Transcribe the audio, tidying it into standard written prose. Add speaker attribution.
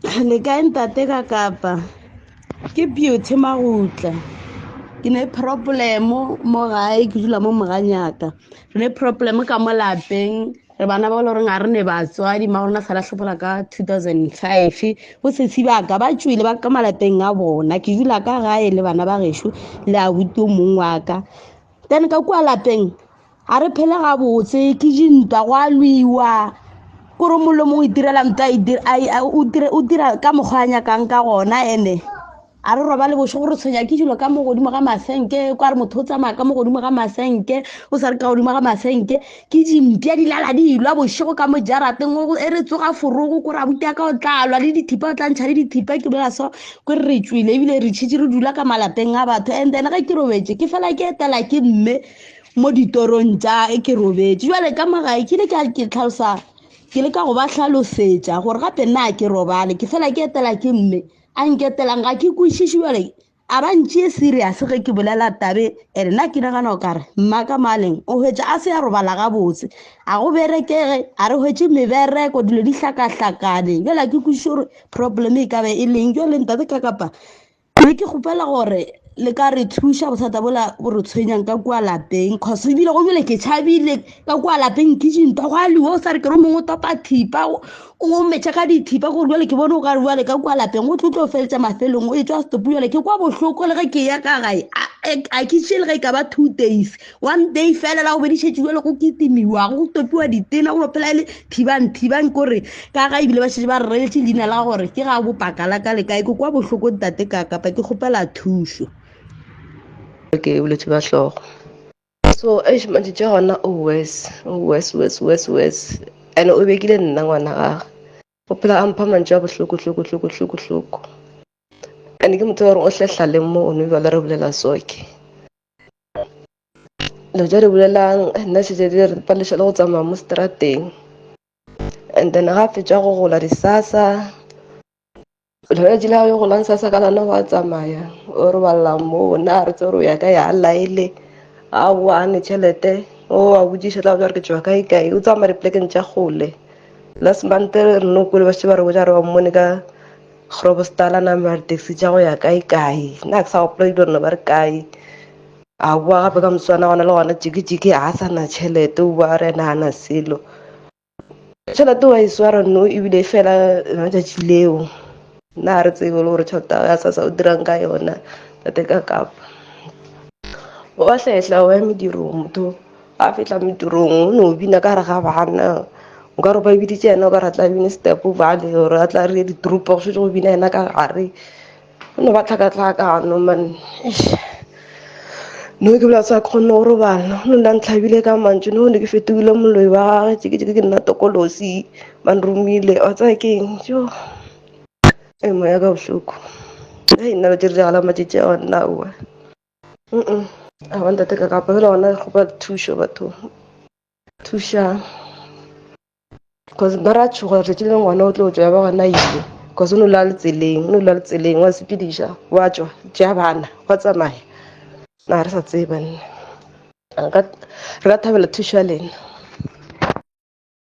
Speaker 1: Le kae ntate ka kapa? Ke Beauty Magutla. Ke ne problem mo gae ke dula mo moganyaka. Re ne problem ka mo lapeng re bana ba le goreng ga re ne batswadi ma rona sa lahlopola ka 2005 bo sesi ba ka ba tswile ba ka malapeng a bona ke dula ka gae le bana ba gešo le abuti o mongwe wa ka then ka kua lapeng ga re phele gabotse ke dintwa go a lwiwa kore mongwe le mongwe o itirela ntwa o dira ka mokgwa a nyakang ka gona ene a re robale bošego re tshwenya ke dilo ka mo godimo ga masenke kwa re motho o tsamaya ka mo godimo ga masenke o sa re ka godimo ga masenke ke dimpša di lala di ilwa bošego ka mo jarateng e re tsoga forogo kore a buta ka o tla lwa le dithipa o tla ntšha le dithipa ke bolela so kore re tswile ebile re tšhitše re dula ka malapeng a batho and then ge ke robetse ke fela ke etela ke mme mo ditorong tša e ke robetše jale ka magae ke ile ka ke tlhalosa ke le ka go ba hlalosetša gore gape nna ke robale ke fela ke etela ke mme a nketelang ga ke kwešiše jale a ba ntšee serious ge ke bolela tabe ene nna ke nagana o kare mma ka maleng o hwetša a se ya robala gabotse a go berekege a re hwetše mebereko dilo di hlakahlakane jale a ke kwešiše gore problem e ka be e leng jale ntate ka kapa be ke kgopela gore le ka re thuša bothata bola bo re tshwenyang ka kua lapeng cause ebile go bile ke tšhabile ka kua lapeng ke dintwa go a liwa o sa re ke re mongwe o topa thipa o metšha ka dithipa gore jale ke bone o ka re jale ka kua lapeng o tlo tlo feletša mafelong o e tswa setopo jale ke kwa bohloko le ge ke ya ka gae a ke tšee le ge e ka ba 2 days one day fela la go bedišetše jale go kitimiwa go topiwa ditena go phela e le thibang thibang kore ka ga ebile ba šetše ba re reletše leina la gore ke ga bopaka la ka le kae ke kwa bohloko ntate ka kapa ke kgopela thušo.
Speaker 2: Ke bolwetši bja hlogo. So eish matšatši a gona o worse, o worse, worse, worse, worse. And o bekile nna ngwana gage. O phela a mpha mantšu a bohloko hloko hloko hloko hloko. And ke motho wa gore o hlehla le mo o no bjale re bolela soke. Dilo tše di bolelang nna šetše di re palediša le go tsamaya mo strateng. And then ga fetša go gola disasa, letšatši la yo golang sasa ka lona wa tsamaya o robalela moo nna ga re tsebe gore o ya kae ga laele a boa a ne tšhelete o a botšiša tla botša gore ke tšwa kae kae o tsamaya dipolekeng tša kgole. Last month re no kwele ba šetše ba re botša gore ba mmone ka Groblersdal a namela di-taxi tša go ya kae kae nna ga ke sa gopola dilo rena ba re kae. A boa gape ka moswana gona le gona jiki-jiki ga a sa na tšhelete o boa re ena ga na selo. Tšhelete wa e swara no ebile e fela lona tšatši leo. Nna ga re tsebe le gore tšhelete ya SASSA o dirang ka yona tate ka kapa. Wa hlehla wa ya medirong motho a fihla medirong o no bina ka gare ga bana nkare ba biditše yena o ka re a tla bine step bale gore a tla re ditrupa go šetše go bina yena ka gare. Go no ba tlhakatlhakano man. Eish. No ke bolela sa kgone go robala. No nna ntlhabile ka mantšu no ne ke fetogile moloi wa gagwe tše ke nna tokolosi ba nromile wa tsaya keng jo. E moya ka bohloko. Hei nna lo tše di diragala matšatši a gona aowa. Mm aowa ntate ka kapa fela gona ke kgopela thušo batho. Thušang. Cause ba ra tšhoga letšatši le ngwana o tlo tšwa ya ba gona ile cause o no la le tseleng o no la le tseleng wa sepediša wa tšwa tšea bana wa tsamaya na re sa tseba nna re ka thabela thušo ya lena.